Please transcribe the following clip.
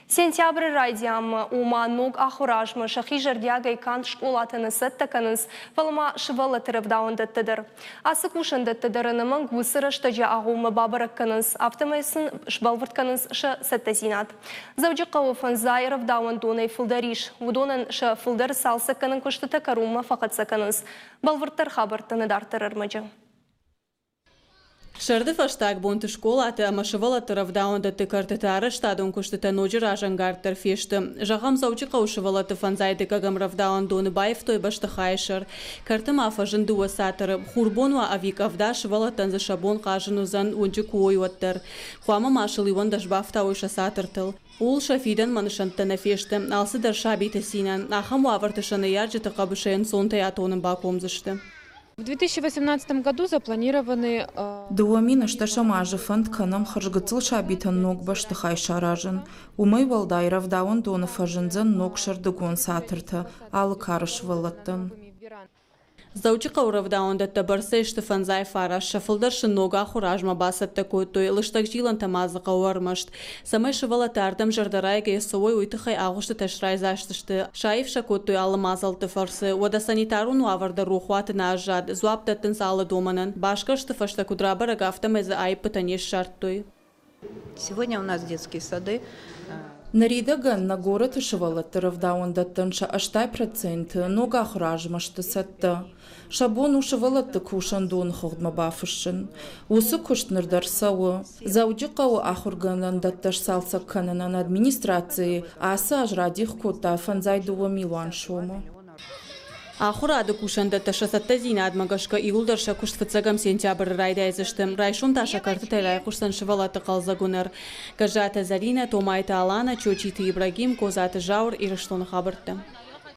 Сентябры райдианмӕ, ома ног ахуыры азмӕ сӕхи зӕрдиагӕй канд скъолатӕ нӕ цӕттӕ кӕнынц, фӕлӕ ма сывӕллӕтты рӕвдауӕндӕттӕ дӕр. Ацы кусӕндӕттӕ дӕр ӕнӕмӕнг уыцы рӕстӕджы агъоммӕ бабӕрӕг кӕнынц, афтӕмӕй сын сбӕлвырд кӕнынц сӕ цӕттӕдзинад. Дзӕуджыхъӕуы фӕндзай рӕвдауӕндонӕй фылдӕр ис. Уыдонӕн сӕ фылдӕр цалцӕггӕнӕн куыстытӕ кӕронмӕ фӕхӕццӕ кӕнынц. Бӕлвырддӕр хабӕрттӕ нӕ дарддӕр ӕрмӕджы. Сӕрды фӕстаг бонты скъолаты ӕмӕ сывӕллӕтты рӕвдауӕндӕтты кӕртыты арӕзтадон куыстытӕ ноджы разӕнгарддӕр фесты. Зӕгъӕм, Дзӕуджыхъӕуы сывӕллӕтты фӕндзай дыккӕгӕм рӕвдауӕндоны баивтой бӕстыхайы сӕр. Кӕрты ма фӕзынд дыууӕ цатыры. Хурбон уа ӕви къӕвда, сывӕллӕттӕн дзы сӕ бон хъазын уыдзӕн, уынджы куы уой, уӕддӕр. Хъуамӕ ма сыл 11 бафтауой сӕ цатыртыл. Ууыл сӕ фидӕнмӕ нысӕнттӕ нӕ фесты. Алцыдӕр сабиты цинӕн. Ахӕм уавӕрты сӕ ныййарджыты хъӕбысӕй ӕнцонтӕй атонын бакомдзысты. В 2018 году запланированы 2008 азы фӕнд кӕнӕм хӕрзгыццыл сабитӕн ног бӕстыхай саразын. Уымӕй уӕлдай рӕвдауӕндоны фӕзындзӕн ног сӕрдыгон цатыртӕ алы кары сывӕллӕттӕн. Дзӕуджыхъӕуы рӕвдауӕндӕттӕ бӕрцӕй сты фӕндзай фараст, сӕ фылдӕр сын ног ахуыры азмӕ бацӕттӕ кодтой, лыстӕг зилӕнтӕ ма дзы хъӕуы ӕрмӕст. Цӕмӕй сывӕллӕттӕ ардӕм зӕрдӕрайгӕйӕ цӕуой, уый тыххӕй агъуыстытӕ срайдзаст сты, саив сӕ кодтой алы мадзӕлтты фӕрцы. Уӕдӕ санитарон уавӕр дӕр рохуаты нӕ аззад, дзуапп дӕттынц алы домӕнӕн. Басгӕрсты фӕстӕ куыд рабӕрӕг, афтӕмӕй дзы аиппытӕ не ссардтой. Сегодня у нас детские сады. Ныридӕгӕн нӕ горӕты сывӕллӕтты рӕвдауӕндӕттӕн сӕ 80% ног ахуыры азмӕ сты цӕттӕ. Сӕ бон у сывӕллӕтты кусӕндоны хыгъдмӕ бафыссын. Уыцы куыст ныр дӕр цӕуы. Дзӕуджыхъӕуы ахуыргӕнӕндӕттӕ сцалцӕг кӕнынӕн администрацийы ацы аз радих кодта 52 милуан сомы. Ахуырады кусӕндӕттӕ сӕ цӕттӕдзинадмӕ гӕсгӕ иууылдӕр сӕ куыст фыццӕгӕм сентябры райдайдзысты. Райсом та сӕ кӕртытӕй райхъуысдзӕн сывӕллӕтты хъӕлдзӕг уынӕр. Гӕззаты Зӕринӕ, Томайты Алана, Чочиты Ибрагим, Козаты Зауыр, Ирыстоны хабӕрттӕ.